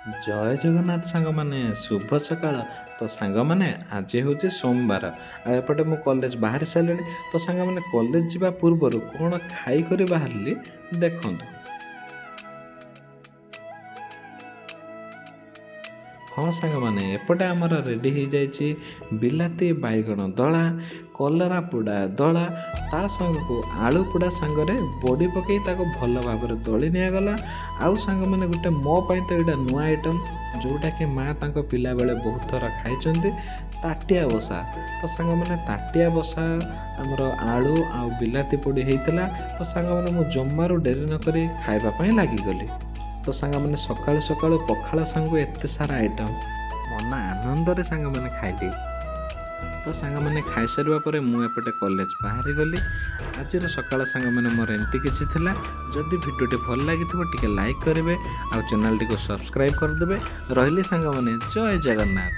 ଜୟ ଜଗନ୍ନାଥ ସାଙ୍ଗମାନେ, ଶୁଭ ସକାଳ। ତ ସାଙ୍ଗମାନେ, ଆଜି ହେଉଛି ସୋମବାର ଆଉ ଏପଟେ ମୁଁ କଲେଜ ବାହାରି ସାରିଲିଣି। ତ ସାଙ୍ଗମାନେ, କଲେଜ ଯିବା ପୂର୍ବରୁ କ'ଣ ଖାଇକରି ବାହାରିଲି ଦେଖନ୍ତୁ। ହଁ ସାଙ୍ଗମାନେ, ଏପଟେ ଆମର ରେଡ଼ି ହେଇଯାଇଛି ବିଲାତି ବାଇଗଣ ଦଳା, କଲରା ପୋଡ଼ା ଦଳା, ତା ସାଙ୍ଗକୁ ଆଳୁ ପୋଡ଼ା ସାଙ୍ଗରେ ବଡ଼ି ପକାଇ ତାକୁ ଭଲ ଭାବରେ ଦଳି ନିଆଗଲା। ଆଉ ସାଙ୍ଗମାନେ, ଗୋଟେ ମୋ ପାଇଁ ତ ଏଇଟା ନୂଆ ଆଇଟମ୍, ଯେଉଁଟାକି ମା ତାଙ୍କ ପିଲାବେଳେ ବହୁତ ଥର ଖାଇଛନ୍ତି, ତାଟିଆ ବସା। ତ ସାଙ୍ଗମାନେ, ତାଟିଆ ବସା ଆମର ଆଳୁ ଆଉ ବିଲାତି ପୋଡ଼ି ହେଇଥିଲା। ତ ସାଙ୍ଗମାନେ, ମୁଁ ଜମାରୁ ଡେରି ନକରି ଖାଇବା ପାଇଁ ଲାଗିଗଲି। ତ ସାଙ୍ଗମାନେ, ସକାଳୁ ସକାଳୁ ପଖାଳ ସାଙ୍ଗକୁ ଏତେ ସାରା ଆଇଟମ୍, ମନ ଆନନ୍ଦରେ ସାଙ୍ଗମାନେ ଖାଇଲି। ତ ସାଙ୍ଗମାନେ, ଖାଇସାରିବା ପରେ ମୁଁ ଏପଟେ କଲେଜ ବାହାରିଗଲି। ଆଜିର ସକାଳ ସାଙ୍ଗମାନେ ମୋର ଏମିତି କିଛି ଥିଲା। ଯଦି ଭିଡ଼ିଓଟି ଭଲ ଲାଗିଥିବ, ଟିକେ ଲାଇକ୍ କରିବେ ଆଉ ଚ୍ୟାନେଲଟିକୁ ସବସ୍କ୍ରାଇବ୍ କରିଦେବେ। ରହିଲି ସାଙ୍ଗମାନେ, ଜୟ ଜଗନ୍ନାଥ।